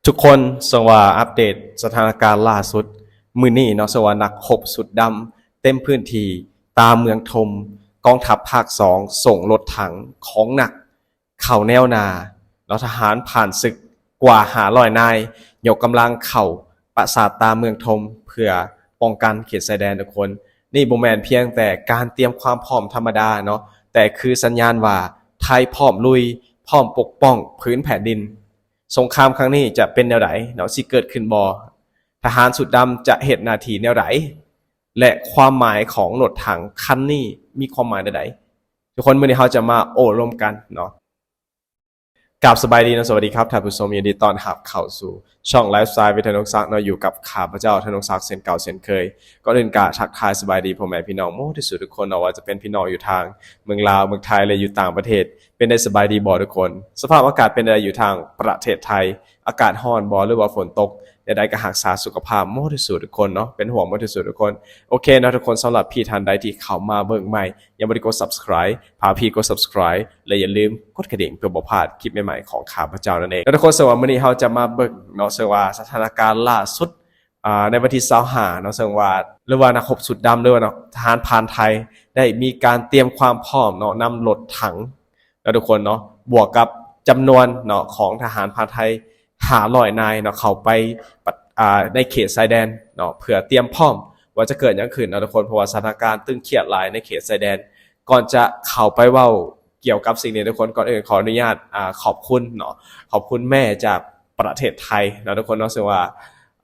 ທຸກຄົນ, ເຊິ່ງວ່າອັບເດດສະຖານະການລ່າສຸດ ມື້ນີ້ເນາະ, ເຊິ່ງວ່ານັກຮົບຊຸດດຳເຕັມພື້ນທີ່ຕາເມືອງທົມ, ກອງທັບພາກສອງສົ່ງລົດຖັງຂອງໜັກເຂົ້າແນວໜ້າເນາະ, ທະຫານຜ່ານສຶກກວ່າຫ້າຮ້ອຍນາຍ ຍົກກຳລັງເຂົ້າປາສາດຕາເມືອງທົມ ເພື່ອປ້ອງກັນເຂດຊາຍແດນທຸກຄົນ. ນີ້ບໍ່ແມ່ນພຽງແຕ່ການຕຽມຄວາມພ້ອມທຳມະດາເນາະ, ແຕ່ຄືສັນຍານວ່າໄທພ້ອມລຸຍ, ພ້ອມປົກປ້ອງພື້ນແຜ່ນດິນ. ສົງຄາມຄັ້ງນີ້ຈະເປັນແນວໃດເນາະ, ຊິເກີດຂຶ້ນບໍ່? ທະຫານຊຸດດຳຈະເຮັດໜ້າທີ່ແນວໃດ? ແລະ ຄວາມໝາຍຂອງລົດຖັງຄັນນີ້ມີຄວາມໝາຍແນວໃດ? ທຸກຄົນ, ມື້ນີ້ເຮົາຈະມາໂອ້ລົມກັນເນາະ. ກາບສະບາຍດີເນາະ, ສະຫວັດດີຄັບທ່ານຜູ້ຊົມ, ຍິນດີຕ້ອນຮັບເຂົ້າສູ່ຊ່ອງ Lifestyle with ທະນົງສັກເນາະ, ຢູ່ກັບຂ້າພະເຈົ້າ ທະນົງສັກ ເຊັ່ນເກົ່າເຊັ່ນເຄີຍ. ກ່ອນອື່ນກະທັກທາຍສະບາຍດີພໍ່ແມ່ພີ່ນ້ອງໝົດທຸກສູ່ທຸກຄົນເນາະ, ວ່າຈະເປັນພີ່ນ້ອງຢູ່ທາງເມືອງລາວ, ເມືອງໄທ ແລະ ຢູ່ຕ່າງປະເທດ. ເປັນໄດສະບາຍດີບໍ່ທຸກຄົນ? ສະພາບອາກາດເປັນໃດຢູ່ທາງປະເທດໄທ? ອາກາດຮ້ອນບໍ່ ຫຼືວ່າຝົນຕົກ? ແນວໃດກໍຮັກສາສຸຂະພາບໝົດທຸກສູ່ທຸກຄົນເນາະ, ເປັນຫ່ວງໝົດທຸກສູ່ທຸກຄົນ. ໂອເຄເນາະທຸກຄົນ, ສຳລັບພີ່ທ່ານໃດທີ່ເຂົ້າມາເບິ່ງໃໝ່ ຍັງບໍ່ໄດ້ກົດ Subscribe, ພາພີ່ກົດ Subscribe ແລະ ຢ່າລືມກົດກະດິ່ງເພື່ອບໍ່ພາດຄລິບໃໝ່ໆຂອງຂ້າພະເຈົ້ານັ້ນເອງ. ແລ້ວທຸກຄົນ, ເຊິ່ງວ່າມື້ນີ້ເຮົາຈະມາເບິ່ງເນາະ, ເຊິ່ງວ່າສະຖານະການລ່າສຸດ ອ່າ ໃນວັນທີຊາວຫ້າເນາະ, ເຊິ່ງວ່າ ຫຼືວ່ານັກຮົບຊຸດດຳ ຫຼືວ່າເນາະ ທະຫານພານໄທ ໄດ້ມີການຕຽມຄວາມພ້ອມເນາະ, ນຳລົດຖັງເນາະທຸກຄົນເນາະ, ບວກກັບຈຳນວນເນາະ ຂອງທະຫານພານໄທຫ້າຮ້ອຍນາຍເນາະ ເຂົ້າໄປ ອ່າ ໃນເຂດຊາຍແດນເນາະ ເພື່ອຕຽມພ້ອມວ່າຈະເກີດຫຍັງຂຶ້ນເນາະທຸກຄົນ, ເພາະວ່າສະຖານະການຕຶງຄຽດຫຼາຍໃນເຂດຊາຍແດນ. ກ່ອນຈະເຂົ້າໄປເວົ້າກ່ຽວກັບສິ່ງນີ້ທຸກຄົນ, ກ່ອນອື່ນຂໍອະນຸຍາດ ອ່າ ຂອບຄຸນເນາະ, ຂອບຄຸນແມ່ຈາກປະເທດໄທເນາະທຸກຄົນເນາະ, ເຊິ່ງວ່າ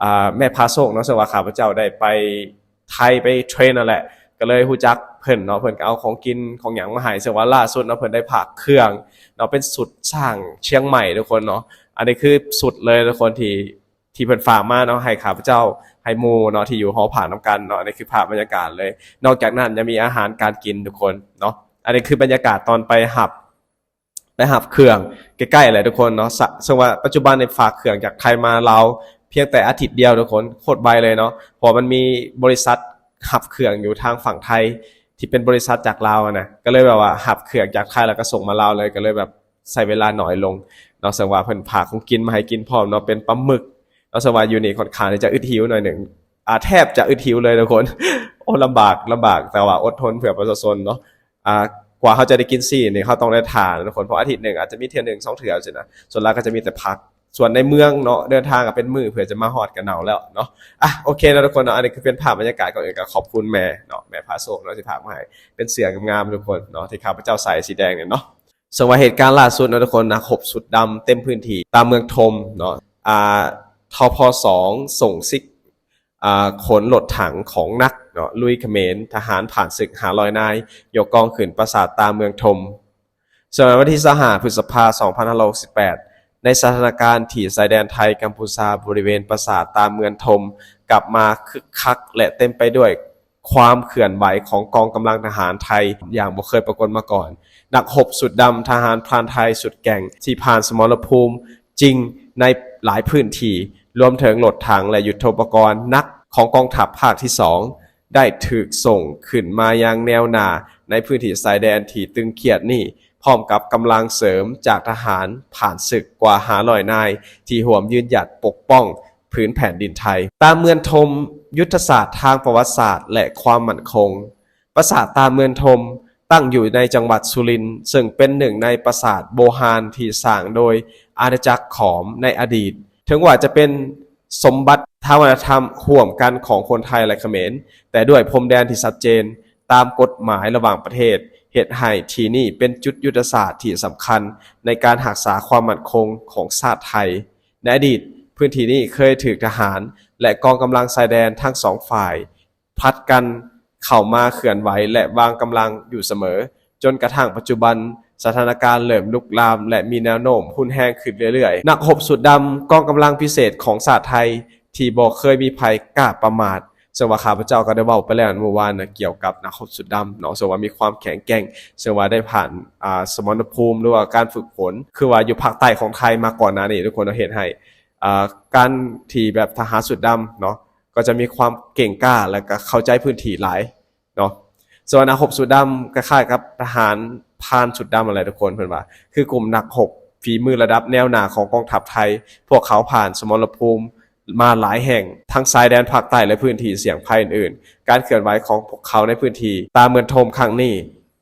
ອ່າ ແມ່ພາໂຊກເນາະ, ເຊິ່ງວ່າຂ້າພະເຈົ້າໄດ້ໄປໄທ ໄປເທຣນນັ້ນແຫຼະ, ກໍເລີຍຮູ້ຈັກເພິ່ນເນາະ, ເພິ່ນກໍເອົາຂອງກິນຂອງຫຍັງມາໃຫ້, ເຊິ່ງວ່າລ່າສຸດເນາະ ເພິ່ນໄດ້ຝາກເຄື່ອງເນາະ, ເປັນຊຸດຊ້າງຊຽງໃໝ່ທຸກຄົນເນາະ. ອັນນີ້ຄືຊຸດເລີຍທຸກຄົນ ທີ່ ທີ່ເພິ່ນຝາກມາເນາະ ໃຫ້ຂ້າພະເຈົ້າ ໃຫ້ໝູ່ເນາະ ທີ່ຢູ່ຫໍພັກນຳກັນເນາະ. ອັນນີ້ຄືພາບບັນຍາກາດເລີຍ. ນອກຈາກນັ້ນຍັງມີອາຫານການກິນທຸກຄົນເນາະ. ອັນນີ້ຄືບັນຍາກາດຕອນໄປຮັບ ໄປຮັບເຄື່ອງ ໃກ້ໆແຫຼະທຸກຄົນເນາະ. ເຊິ່ງວ່າປັດຈຸບັນນີ້ຝາກເຄື່ອງຈາກໄທມາລາວພຽງແຕ່ອາທິດດຽວທຸກຄົນ, ໂຄດໄວເລີຍເນາະ, ເພາະວ່າມັນມີບໍລິສັດຮັບເຄື່ອງຢູ່ທາງຝັ່ງໄທ ທີ່ເປັນບໍລິສັດຈາກລາວຫັ້ນນະ, ກໍເລີຍແບບວ່າຮັບເຄື່ອງຈາກໄທແລ້ວກໍສົ່ງມາລາວເລີຍ, ກໍເລີຍແບບ ໃຊ້ເວລາໜ້ອຍລົງເນາະ. ເຊິ່ງວ່າເພິ່ນຝາກຂອງກິນມາໃຫ້ກິນພ້ອມເນາະ, ເປັນປາໝຶກເນາະ. ເຊິ່ງວ່າຢູ່ນີ້ຂ້ອນຂ້າງທີ່ຈະອຶດຫິວໜ້ອຍໜຶ່ງ, ອ່າ ແທບຈະອຶດຫິວເລີຍທຸກຄົນ. ໂອ້ ລຳບາກ ລຳບາກ, ແຕ່ວ່າອົດທົນເພື່ອປະຊາຊົນເນາະ. ອ່າ ກວ່າເຮົາຈະໄດ້ກິນຊີ້ນນີ້ ເຮົາຕ້ອງໄດ້ຖ້າທຸກຄົນ, ເພາະອາທິດໜຶ່ງອາດຈະມີເທື່ອໜຶ່ງສອງເທື່ອຊີ້ນະ, ສ່ວນຫຼາຍກໍຈະມີແຕ່ຜັກ. ສ່ວນໃນເມືອງເນາະ ເດີນທາງກໍເປັນມື້ເພື່ອຈະມາຮອດກໍເນົ່າແລ້ວເນາະ. ອ່ະ ໂອເຄເນາະທຸກຄົນເນາະ, ອັນນີ້ຄືເປັນພາບບັນຍາກາດ. ກ່ອນອື່ນກໍຂອບຄຸນແມ່ເນາະ, ແມ່ພາໂຊກເນາະ ທີ່ຝາກມາໃຫ້ ເປັນເສື້ອງາມໆທຸກຄົນເນາະ, ທີ່ຂ້າພະເຈົ້າໃສ່ສີແດງນີ້ເນາະ. ເຊິ່ງວ່າເຫດການລ່າສຸດເນາະທຸກຄົນ, ນັກຮົບຊຸດດຳເຕັມພື້ນທີ່ຕາມເມືອງທົມເນາະ, ອ່າ ທພສອງ ສົ່ງຊິກ ອ່າ ຂົນລົດຖັງຂອງໜັກເນາະ ລຸຍຂະເໝນ, ທະຫານຜ່ານສຶກຫ້າຮ້ອຍນາຍ ຍົກກອງຂຶ້ນປາສາດຕາເມືອງທົມ. ເຊິ່ງໃນວັນທີຊາວຫ້າ ພຶດສະພາ ສອງພັນຫ້າຮ້ອຍຫົກສິບແປດ ໃນສະຖານະການທີ່ຊາຍແດນໄທ-ກັມພູຊາ ບໍລິເວນປາສາດຕາເມືອງທົມ ກັບມາຄຶກຄັກ ແລະ ເຕັມໄປດ້ວຍ ຄວາມເຄື່ອນໄຫວຂອງກອງກຳລັງທະຫານໄທຢ່າງບໍ່ເຄີຍປາກົດມາກ່ອນ. ນັກຮົບຊຸດດຳທະຫານພຣານໄທຊຸດແກ່ງທີ່ຜ່ານສະໝໍລະພູມຈິງໃນຫຼາຍພື້ນທີ່, ລວມເຖິງລົດຖັງ ແລະ ຍຸດໂທປະກອນໜັກຂອງກອງທັບພາກທີສອງ ໄດ້ຖືກສົ່ງຂຶ້ນມາຍັງແນວໜ້າໃນພື້ນທີ່ຊາຍແດນທີ່ຕຶງຄຽດນີ້, ພ້ອມກັບກຳລັງເສີມຈາກທະຫານຜ່ານສຶກກວ່າຫ້າຮ້ອຍນາຍ ທີ່ຮ່ວມຢືນຫຍັດປົກປ້ອງ ພື້ນແຜ່ນດິນໄທ. ຕາເມືອງທົມ, ຍຸດທະສາດທາງປະຫວັດສາດ ແລະ ຄວາມໝັ້ນຄົງ. ປາສາດຕາເມືອງທົມ ຕັ້ງຢູ່ໃນຈັງຫວັດສຸລິນ, ເຊິ່ງເປັນໜຶ່ງໃນປາສາດໂບຮານທີ່ສ້າງໂດຍອານາຈັກຂອມໃນອະດີດ. ເຖິງວ່າຈະເປັນສົມບັດທາງວັດທະນະທຳຮ່ວມກັນຂອງຄົນໄທ ແລະ ຂະເໝນ, ແຕ່ດ້ວຍພົມແດນທີ່ຊັດເຈນຕາມກົດໝາຍລະຫວ່າງປະເທດ, ເຮັດໃຫ້ທີ່ນີ້ເປັນຈຸດຍຸດທະສາດທີ່ສຳຄັນໃນການຮັກສາຄວາມໝັ້ນຄົງຂອງຊາດໄທ. ໃນອະດີດ, ພື້ນທີ່ນີ້ເຄີຍຖືກທະຫານ ແລະ ກອງກຳລັງຊາຍແດນທັງສອງຝ່າຍ ຜັດກັນເຂົ້າມາເຄື່ອນໄຫວ ແລະ ວາງກຳລັງຢູ່ສະເໝີ, ຈົນກະທັ້ງປັດຈຸບັນ ສະຖານະການເລີ່ມລຸກລາມ ແລະ ມີແນວໂນ້ມຮຸນແຮງຂຶ້ນເລື້ອຍໆ. ນັກຮົບຊຸດດຳກອງກຳລັງພິເສດຂອງຊາດໄທ ທີ່ບໍ່ເຄີຍມີໃຜກ້າປະໝາດ, ເຊິ່ງວ່າຂ້າພະເຈົ້າກໍໄດ້ເວົ້າໄປແລ້ວມື້ວານນະ ກ່ຽວກັບນັກຮົບຊຸດດຳເນາະ, ເຊິ່ງວ່າມີຄວາມແຂງແກ່ງ, ເຊິ່ງວ່າໄດ້ຜ່ານ ອ່າ ສະໝໍນະພູມ ຫຼືວ່າການຝຶກຝົນ ຄືວ່າຢູ່ພາກໃຕ້ຂອງໄທມາກ່ອນໜ້ານີ້ ທຸກຄົນເນາະ, ເຮັດໃຫ້ ອ່າ ການທີ່ແບບທະຫານຊຸດດຳເນາະ ກໍຈະມີຄວາມເກັ່ງກ້າ ແລະ ກໍເຂົ້າໃຈພື້ນທີ່ຫຼາຍເນາະ. ສ່ວນນັກຮົບຊຸດດຳ ຄ້າຍໆກັບທະຫານພຣານຊຸດດຳຫັ້ນແຫຼະທຸກຄົນ, ເພິ່ນວ່າ ຄືກຸ່ມນັກຮົບ ຝີມືລະດັບແນວໜ້າຂອງກອງທັບໄທ. ພວກເຂົາຜ່ານສະໝໍລະພູມມາຫຼາຍແຫ່ງ, ທັງຊາຍແດນພາກໃຕ້ ແລະ ພື້ນທີ່ສ່ຽງໄພອື່ນໆ. ການເຄື່ອນໄຫວຂອງພວກເຂົາໃນພື້ນທີ່ຕາເມືອງທົມຄັ້ງນີ້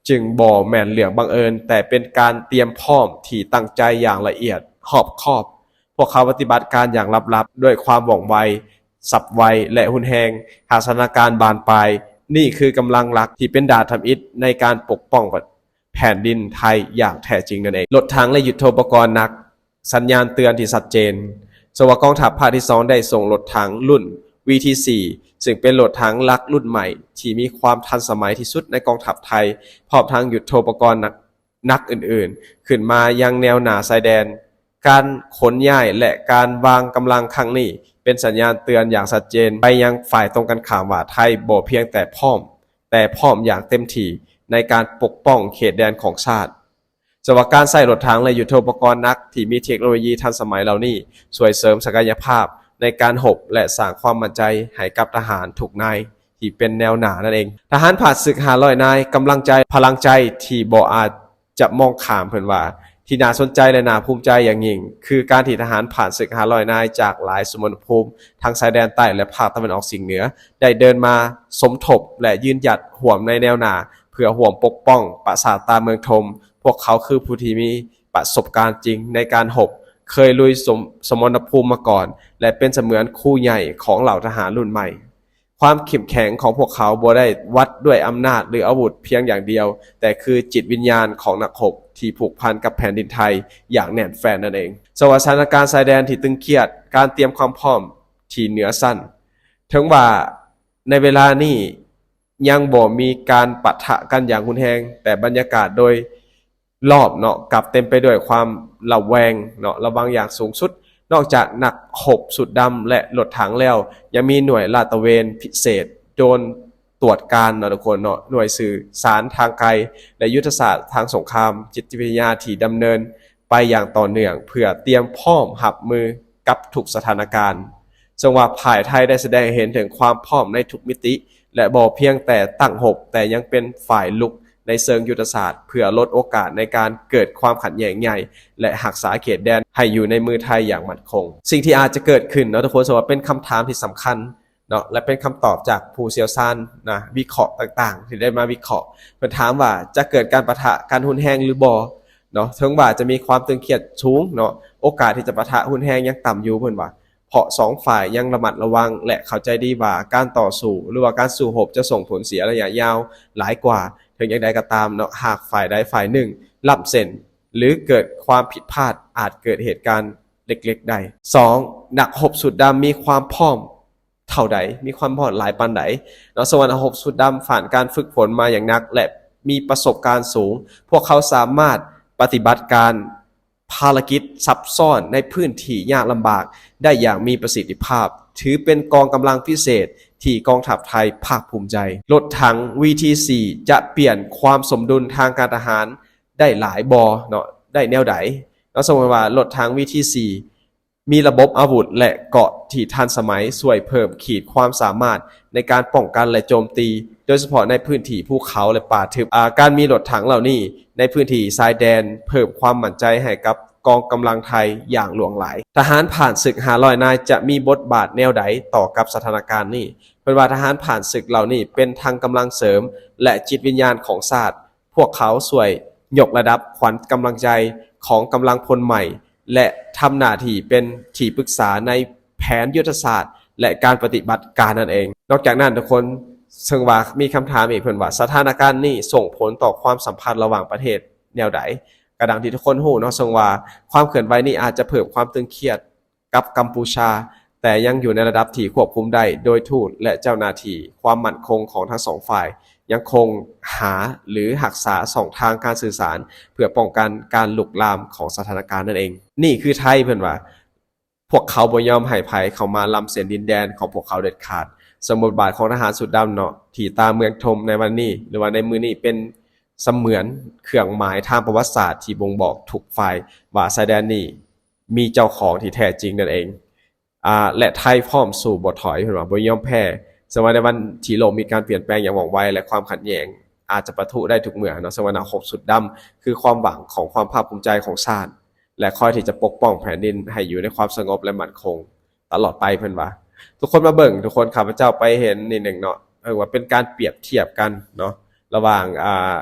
ຈຶ່ງບໍ່ແມ່ນເລື່ອງບັງເອີນ, ແຕ່ເປັນການຕຽມພ້ອມທີ່ຕັ້ງໃຈຢ່າງລະອຽດຮອບຄອບ. ພວກເຂົາປະຕິບັດການຢ່າງລັບໆ, ດ້ວຍຄວາມວ່ອງໄວ, ສັບໄວ ແລະ ຮຸນແຮງ. ຫາກສະຖານະການບານປາຍ, ນີ້ຄືກຳລັງຫຼັກທີ່ເປັນດາດທຳອິດໃນການປົກປ້ອງແຜ່ນດິນໄທຢ່າງແທ້ຈິງນັ້ນເອງ. ລົດຖັງ ແລະ ຍຸດໂທປະກອນໜັກ, ສັນຍານເຕືອນທີ່ຊັດເຈນ. ເຊິ່ງວ່າກອງທັບພາກທີສອງໄດ້ສົ່ງລົດຖັງລຸ້ນ ວີທີສີ່ ຊຶ່ງເປັນລົດຖັງຫຼັກລຸ້ນໃໝ່ທີ່ມີຄວາມທັນສະໄໝທີ່ສຸດໃນກອງທັບໄທ, ພ້ອມທັງຍຸດໂທປະກອນໜັກ ໜັກອື່ນໆ ຂຶ້ນມາຍັງແນວໜ້າຊາຍແດນ. ການຂົນຍ້າຍ ແລະ ການວາງກຳລັງຄັ້ງນີ້ ເປັນສັນຍານເຕືອນຢ່າງຊັດເຈນໄປຍັງຝ່າຍຕົງກັນຂ້າມວ່າ ໄທບໍ່ພຽງແຕ່ພ້ອມ, ແຕ່ພ້ອມຢ່າງເຕັມທີ່ໃນການປົກປ້ອງເຂດແດນຂອງຊາດ. ສຳລັບການໃຊ້ລົດຖັງ ແລະ ຍຸດໂທປະກອນໜັກທີ່ມີເທັກໂນໂລຢີທັນສະໄໝເຫຼົ່ານີ້ ຊ່ວຍເສີມສັກກະຍະພາບໃນການຮົບ ແລະ ສ້າງຄວາມໝັ້ນໃຈໃຫ້ກັບທະຫານທຸກນາຍ ທີ່ເປັນແນວໜ້ານັ້ນເອງ. ທະຫານຜ່ານສຶກຫ້າຮ້ອຍນາຍ, ກຳລັງໃຈ, ພະລັງໃຈທີ່ບໍ່ອາດຈະມອງຂ້າມ. ເພິ່ນວ່າ ທີ່ໜ້າສົນໃຈ ແລະ ໜ້າພູມໃຈຢ່າງຍິ່ງ ຄືການທີ່ທະຫານຜ່ານສຶກຫ້າຮ້ອຍນາຍຈາກຫຼາຍສະໝໍລະພູມ ທັງຊາຍແດນໃຕ້ ແລະ ພາກຕາເວັນອອກສຽງເໜືອ ໄດ້ເດີນມາສົມທົບ ແລະ ຢືນຢັດຮ່ວມໃນແນວໜ້າ ເພື່ອຮ່ວມປົກປ້ອງປາສາດຕາເມືອງທົມ. ພວກເຂົາຄືຜູ້ທີ່ມີປະສົບການຈິງໃນການຮົບ, ເຄີຍລຸຍສະ ສະໝໍລະພູມມາກ່ອນ ແລະ ເປັນສະເໝືອນຄູໃຫຍ່ຂອງເຫຼົ່າທະຫານລຸ້ນໃໝ່. ຄວາມເຂັ້ມແຂງຂອງພວກເຂົາບໍ່ໄດ້ວັດດ້ວຍອຳນາດ ຫຼື ອາວຸດພຽງຢ່າງດຽວ, ແຕ່ຄືຈິດວິນຍານຂອງນັກຮົບທີ່ຜູກພັນກັບແຜ່ນດິນໄທຢ່າງແໜ້ນແຟ້ນນັ້ນເອງ. ສຳລັບສະຖານະການຊາຍແດນທີ່ຕຶງຄຽດ, ການຕຽມຄວາມພ້ອມທີ່ເໜືອຊັ້ນ. ເຖິງວ່າໃນເວລານີ້ຍັງບໍ່ມີການປະທະກັນຢ່າງຮຸນແຮງ, ແຕ່ບັນຍາກາດໂດຍ ລອບເນາະ ກັບເຕັມໄປດ້ວຍຄວາມລະແວງເນາະ ລະວັງຢ່າງສູງສຸດ. ນອກຈາກນັກຮົບຊຸດດຳ ແລະ ລົດຖັງແລ້ວ, ຍັງມີໜ່ວຍລາດຕະເວນພິເສດ ໂດຣນຕວດການເນາະທຸກຄົນເນາະ, ໜ່ວຍສື່ສານທາງໄກ ແລະ ຍຸດທະສາດທາງສົງຄາມ, ຈິດວິທະຍາທີ່ດຳເນີນໄປຢ່າງຕໍ່ເນື່ອງ ເພື່ອຕຽມພ້ອມຮັບມືກັບທຸກສະຖານະການ. ເຊິ່ງວ່າຝ່າຍໄທໄດ້ສະແດງໃຫ້ເຫັນເຖິງຄວາມພ້ອມໃນທຸກມິຕິ ແລະ ບໍ່ພຽງແຕ່ຕັ້ງຮົບ, ແຕ່ຍັງເປັນຝ່າຍລຸກໃນເຊີງຍຸດທະສາດ ເພື່ອລົດໂອກາດໃນການເກີດຄວາມຂັດແຍ່ງໃຫຍ່ ແລະ ຮັກສາເຂດແດນໃຫ້ຢູ່ໃນມືໄທຢ່າງໝັ້ນຄົງ. ສິ່ງທີ່ອາດຈະເກີດຂຶ້ນເນາະທຸກຄົນ, ເຊິ່ງວ່າເປັນຄຳຖາມທີ່ສຳຄັນເນາະ ແລະ ເປັນຄຳຕອບຈາກຜູ້ຊ່ຽວຊານນະ ວິເຄາະຕ່າງໆ ທີ່ໄດ້ມາວິເຄາະ. ເພິ່ນຖາມວ່າ ຈະເກີດການປະທະກັນຮຸນແຮງຫຼືບໍ່ເນາະ? ເຖິງວ່າຈະມີຄວາມຕຶງຄຽດສູງເນາະ, ໂອກາດທີ່ຈະປະທະຮຸນແຮງຍັງຕ່ຳຢູ່, ເພິ່ນວ່າ ເພາະສອງຝ່າຍຍັງລະມັດລະວັງ ແລະ ເຂົ້າໃຈດີວ່າການຕໍ່ສູ້ ຫຼືວ່າການສູ້ຮົບຈະສົ່ງຜົນເສຍໄລຍະຍາວຫຼາຍກວ່າ. ເຖິງຢ່າງໃດກໍຕາມເນາະ, ຫາກຝ່າຍໃດຝ່າຍໜຶ່ງລ້ຳເສັ້ນ ຫຼື ເກີດຄວາມຜິດພາດ, ອາດເກີດເຫດການເລັກໆໄດ້. ສອງ, ນັກຮົບຊຸດດຳມີຄວາມພ້ອມເທົ່າໃດ? ມີຄວາມພ້ອມຫຼາຍປານໃດເນາະ? ເຊິ່ງວ່ານັກຮົບຊຸດດຳຜ່ານການຝຶກຝົນມາຢ່າງໜັກ ແລະ ມີປະສົບການສູງ, ພວກເຂົາສາມາດປະຕິບັດການ ພາລະກິດຊັບຊ້ອນໃນພື້ນທີ່ຍາກລຳບາກໄດ້ຢ່າງມີປະສິດທິພາບ, ຖືເປັນກອງກຳລັງພິເສດທີ່ກອງທັບໄທພາກພູມໃຈ. ລົດຖັງ ວີທີສີ່ ຈະປ່ຽນຄວາມສົມດຸນທາງການທະຫານໄດ້ຫຼາຍບໍ່ເນາະ? ໄດ້ແນວໃດເນາະ? ສົມມຸດວ່າລົດຖັງ ວີທີສີ່ ມີລະບົບອາວຸດ ແລະ ເກາະທີ່ທັນສະໄໝ ຊ່ວຍເພີ່ມຂີດຄວາມສາມາດໃນການປ້ອງກັນ ແລະ ໂຈມຕີ, ໂດຍສະເພາະໃນພື້ນທີ່ພູເຂົາ ແລະ ປ່າທຶບ. ອາ, ການມີລົດຖັງເຫຼົ່ານີ້ໃນພື້ນທີ່ຊາຍແດນ ເພີ່ມຄວາມໝັ້ນໃຈໃຫ້ກັບກອງກຳລັງໄທຢ່າງຫຼວງຫຼາຍ. ທະຫານຜ່ານສຶກຫ້າຮ້ອຍນາຍຈະມີບົດບາດແນວໃດຕໍ່ກັບສະຖານະການນີ້? ເພິ່ນວ່າທະຫານຜ່ານສຶກເຫຼົ່ານີ້ເປັນທັງກຳລັງເສີມ ແລະ ຈິດວິນຍານຂອງຊາດ. ພວກເຂົາຊ່ວຍຍົກລະດັບຂວັນກຳລັງໃຈຂອງກຳລັງພົນໃໝ່ ແລະ ທຳໜ້າທີ່ເປັນທີ່ປຶກສາໃນແຜນຍຸດທະສາດ ແລະ ການປະຕິບັດການນັ້ນເອງ. ນອກຈາກນັ້ນທຸກຄົນ ເຊິ່ງວ່າມີຄຳຖາມອີກ ເພິ່ນວ່າ ສະຖານະການນີ້ສົ່ງຜົນຕໍ່ຄວາມສຳພັນລະຫວ່າງປະເທດແນວໃດ? ກະດັ່ງທີ່ທຸກຄົນຮູ້ເນາະ ເຊິ່ງວ່າຄວາມເຄື່ອນໄຫວນີ້ອາດຈະເພີ່ມຄວາມຕຶງຄຽດ ກັບກຳປູຊາ, ແຕ່ຍັງຢູ່ໃນລະດັບທີ່ຄວບຄຸມໄດ້ໂດຍທູດ ແລະ ເຈົ້າໜ້າທີ່ຄວາມໝັ້ນຄົງຂອງທັງສອງຝ່າຍ ຍັງຄົງຫາ ຫຼື ຮັກສາຊ່ອງທາງການສື່ສານ ເພື່ອປ້ອງກັນການລຸກລາມຂອງສະຖານະການນັ້ນເອງ. ນີ້ຄືໄທ ເພິ່ນວ່າ ພວກເຂົາບໍ່ຍອມໃຫ້ໃຜເຂົ້າມາລ້ຳເສັ້ນດິນແດນຂອງພວກເຂົາເດັດຂາດ. ເຊິ່ງບົດບາດຂອງທະຫານຊຸດດຳເນາະ ທີ່ຕາເມືອງທົມໃນວັນນີ້ ຫຼືວ່າໃນມື້ນີ້ ເປັນສະເໝືອນເຄື່ອງໝາຍທາງປະຫວັດສາດທີ່ບົ່ງບອກທຸກຝ່າຍວ່າຊາຍແດນນີ້ ມີເຈົ້າຂອງທີ່ແທ້ຈິງນັ້ນເອງ ອາ ແລະ ໄທພ້ອມສູ້ບໍ່ຖອຍ ເພິ່ນວ່າບໍ່ຍອມແພ້. ເຊິ່ງວ່າໃນວັນທີ່ໂລກມີການປ່ຽນແປງຢ່າງວ່ອງໄວ ແລະ ຄວາມຂັດແຍ່ງອາດຈະປະທຸໄດ້ທຸກເມື່ອເນາະ, ເຊິ່ງວ່ານັກຮົບຊຸດດຳຄືຄວາມຫວັງຂອງຄວາມພາກພູມໃຈຂອງຊາດ. ແລະ ຄອຍທີ່ຈະປົກປ້ອງແຜ່ນດິນໃຫ້ຢູ່ໃນຄວາມສະຫງົບ ແລະ ໝັ້ນຄົງຕະຫຼອດໄປ ເພິ່ນວ່າ. ທຸກຄົນມາເບິ່ງ, ທຸກຄົນ, ຂ້າພະເຈົ້າໄປເຫັນນິດໜຶ່ງເນາະ, ເອີ້ນວ່າເປັນການປຽບທຽບກັນເນາະ ລະຫວ່າງ ອ່າ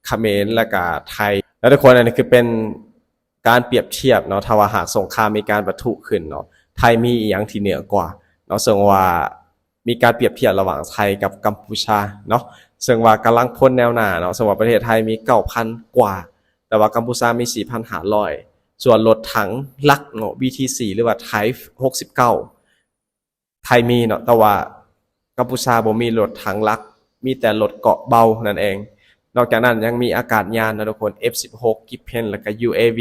ຂະເໝນ ແລະກະໄທເນາະ ທຸກຄົນ. ອັນນີ້ຄືເປັນການປຽບທຽບເນາະ, ຖ້າວ່າຫາກສົງຄາມມີການປະທຸຂຶ້ນເນາະ, ໄທມີອີ່ຫຍັງທີ່ເໜືອກວ່າເນາະ? ເຊິ່ງວ່າມີການປຽບທຽບລະຫວ່າງໄທກັບກຳປູຊາເນາະ, ເຊິ່ງວ່າກຳລັງພົນແນວໜ້າເນາະ, ເຊິ່ງວ່າປະເທດໄທມີເກົ້າພັນກວ່າ, ແຕ່ວ່າກຳປູຊາມີສີ່ພັນຫ້າຮ້ອຍ, ສ່ວນລົດຖັງຫຼັກເນາະ ວີທີສີ່ ຫຼືວ່າ Type ຫົກສິບເກົ້າ ໄທມີເນາະ, ແຕ່ວ່າກຳປູຊາບໍ່ມີລົດຖັງຫຼັກ, ມີແຕ່ລົດເກາະເບົານັ້ນເອງ. ນອກຈາກນັ້ນຍັງມີອາກາດຍານເນາະທຸກຄົນ, ເອັຟສິບຫົກ Gripen ແລ້ວກໍ UAV,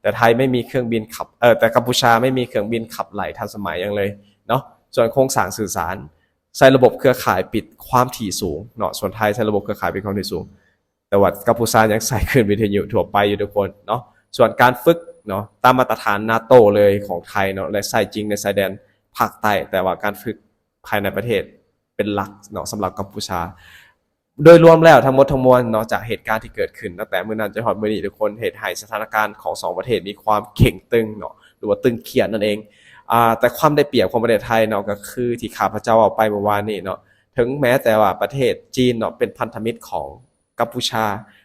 ແຕ່ໄທໄມ່ມີເຄື່ອງບິນຂັບ ເອີ ແຕ່ກຳປູຊາໄມ່ມີເຄື່ອງບິນຂັບໄລ່ທັນສະໄໝຫຍັງເລີຍເນາະ. ສ່ວນໂຄງສ້າງສື່ສານ ໃຊ້ລະບົບເຄືອຂ່າຍປິດຄວາມຖີ່ສູງເນາະ, ສ່ວນໄທໃຊ້ລະບົບເຄືອຂ່າຍປິດຄວາມຖີ່ສູງ. ແຕ່ວ່າກຳປູຊາຍັງໃຊ້ຄື້ນວິທະຍຸທົ່ວໄປຢູ່ທຸກຄົນເນາະ. ສ່ວນການຝຶກເນາະ ຕາມມາດຕະຖານ ນາໂຕ ເລີຍຂອງໄທເນາະ ແລະ ໃຊ້ຈິງໃນຊາຍແດນພາກໃຕ້, ແຕ່ວ່າການຝຶກພາຍໃນປະເທດເປັນຫຼັກເນາະ ສຳລັບກຳປູຊາ. ໂດຍລວມແລ້ວທັງໝົດທັງມວນເນາະ ຈາກເຫດການທີ່ເກີດຂຶ້ນຕັ້ງແຕ່ມື້ນັ້ນຈົນຮອດມື້ນີ້ທຸກຄົນ ເຮັດໃຫ້ສະຖານະການຂອງສອງປະເທດມີຄວາມເຄັ່ງຕຶງເນາະ ຫຼືວ່າຕຶງຄຽດນັ້ນເອງ. ອາ ແຕ່ຄວາມໄດ້ປຽບຂອງປະເທດໄທເນາະ ກໍຄືທີ່ຂ້າພະເຈົ້າເວົ້າໄປເມື່ອວານນີ້ເນາະ, ເຖິງແມ້ແຕ່ວ່າປະເທດຈີນເນາະ ເປັນພັນທະມິດຂອງ ກຳປູຊາ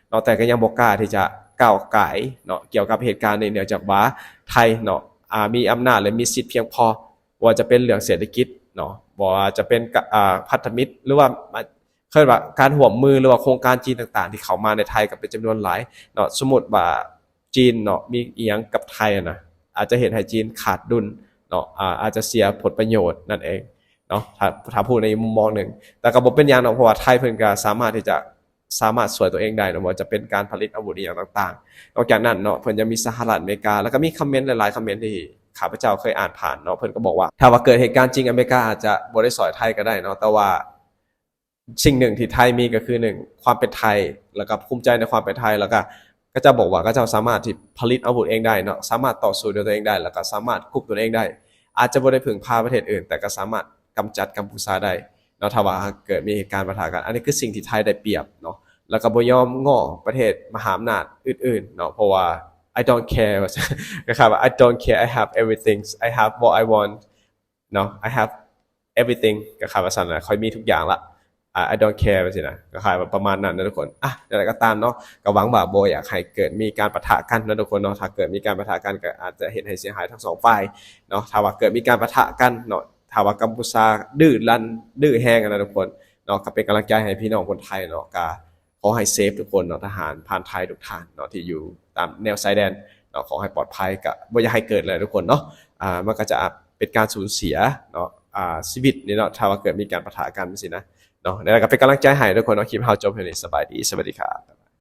ເນາະ, ແຕ່ກໍຍັງບໍ່ກ້າທີ່ຈະກ້າວກ່າຍເນາະ ກ່ຽວກັບເຫດການນີ້ ເນື່ອງຈາກວ່າໄທເນາະ ອາ ມີອຳນາດ ແລະ ມີສິດພຽງພໍ, ບໍ່ວ່າຈະເປັນເລື່ອງເສດຖະກິດເນາະ, ບໍ່ວ່າຈະເປັນ ອາ ພັນທະມິດ ຫຼືວ່າ ເອີ້ນວ່າການຮ່ວມມື ຫຼືວ່າໂຄງການຈີນຕ່າງໆ ທີ່ເຂົ້າມາໃນໄທກໍເປັນຈຳນວນຫຼາຍເນາະ. ສົມມຸດວ່າຈີນເນາະ ມີອີ່ຫຍັງກັບໄທຫັ້ນນະ ອາດຈະເຮັດໃຫ້ຈີນຂາດດຸນເນາະ, ອາ ອາດຈະເສຍຜົນປະໂຫຍດນັ້ນເອງເນາະ ຖ້າ ຖ້າເວົ້າໃນມຸມມອງໜຶ່ງ. ແຕ່ກໍບໍ່ເປັນຫຍັງເນາະ ເພາະວ່າໄທເພິ່ນກໍສາມາດທີ່ຈະ ສາມາດຊ່ວຍຕົວເອງໄດ້ເນາະ, ບໍ່ວ່າຈະເປັນການຜະລິດອາວຸດອີ່ຫຍັງຕ່າງໆ. ນອກຈາກນັ້ນເນາະ ເພິ່ນຍັງມີສະຫະລັດອາເມລິກາ ແລ້ວກໍມີຄອມເມັນຫຼາຍໆຄອມເມັນທີ່ຂ້າພະເຈົ້າເຄີຍອ່ານຜ່ານເນາະ, ເພິ່ນກໍບອກວ່າ ຖ້າວ່າເກີດເຫດການຈິງ ອາເມລິກາອາດຈະບໍ່ໄດ້ຊ່ອຍໄທກໍໄດ້ເນາະ, ແຕ່ວ່າສິ່ງໜຶ່ງທີ່ໄທມີກໍຄື ໜຶ່ງ ຄວາມເປັນໄທ ແລ້ວກໍພູມໃຈໃນຄວາມເປັນໄທ, ແລ້ວກໍເຂົາເຈົ້າບອກວ່າເຂົາເຈົ້າສາມາດທີ່ຜະລິດອາວຸດເອງໄດ້ເນາະ, ສາມາດຕໍ່ສູ້ດ້ວຍຕົວເອງໄດ້ ແລ້ວກໍສາມາດຄຸມຕົວເອງໄດ້, ອາດຈະບໍ່ໄດ້ເພິ່ງພາປະເທດອື່ນ ແຕ່ກໍສາມາດກຳຈັດກຳປູຊາໄດ້ ເນາະ ຖ້າວ່າເກີດມີເຫດການປະທະກັນ. ອັນນີ້ຄືສິ່ງທີ່ໄທໄດ້ປຽບເນາະ, ແລ້ວກໍບໍ່ຍອມງໍປະເທດມະຫາອຳນາດອື່ນໆເນາະ, ເພາະວ່າ I don't care ວ່າຊັ້ນ ກໍຄືວ່າ I don't care, I have everything, I have what I want ເນາະ, I have everything ກໍຄືວ່າຊັ້ນນະ, ຂ້ອຍມີທຸກຢ່າງລະ I don't care ວ່າຊີ້ນະ, ກໍຄືວ່າປະມານນັ້ນນະທຸກຄົນ. ອ່ະ ແນວໃດກໍຕາມເນາະ, ກໍຫວັງວ່າບໍ່ຢາກໃຫ້ເກີດມີການປະທະກັນເນາະທຸກຄົນເນາະ, ຖ້າເກີດມີການປະທະກັນກໍອາດຈະເຮັດໃຫ້ເສຍຫາຍທັງສອງຝ່າຍເນາະ, ຖ້າວ່າເກີດມີການປະທະກັນເນາະ, ຖ້າວ່າກຳປູຊາດື້ລັນ ດື້ແຮງນະທຸກຄົນເນາະ, ກໍເປັນກຳລັງໃຈໃຫ້ພີ່ນ້ອງຄົນໄທເນາະ, ກໍຂໍໃຫ້ເຊຟທຸກຄົນເນາະ, ທະຫານພານໄທທຸກທ່ານເນາະ ທີ່ຢູ່ຕາມແນວຊາຍແດນເນາະ, ຂໍໃຫ້ປອດໄພ, ກໍບໍ່ຢາກໃຫ້ເກີດແຫຼະທຸກຄົນເນາະ. ອ່າ ມັນກໍຈະເປັນການສູນເສຍເນາະ ອ່າ ຊີວິດນີ້ເນາະ, ຖ້າວ່າເກີດມີການປະທະກັນຊີ້ນະເນາະ. ແລ້ວກໍເປັນກຳລັງໃຈໃຫ້ທຸກຄົນເນາະ, ຄລິບເຮົາຈົບແຄ່ນີ້, ສະບາຍດີ, ສະຫວັດດີຄັບ.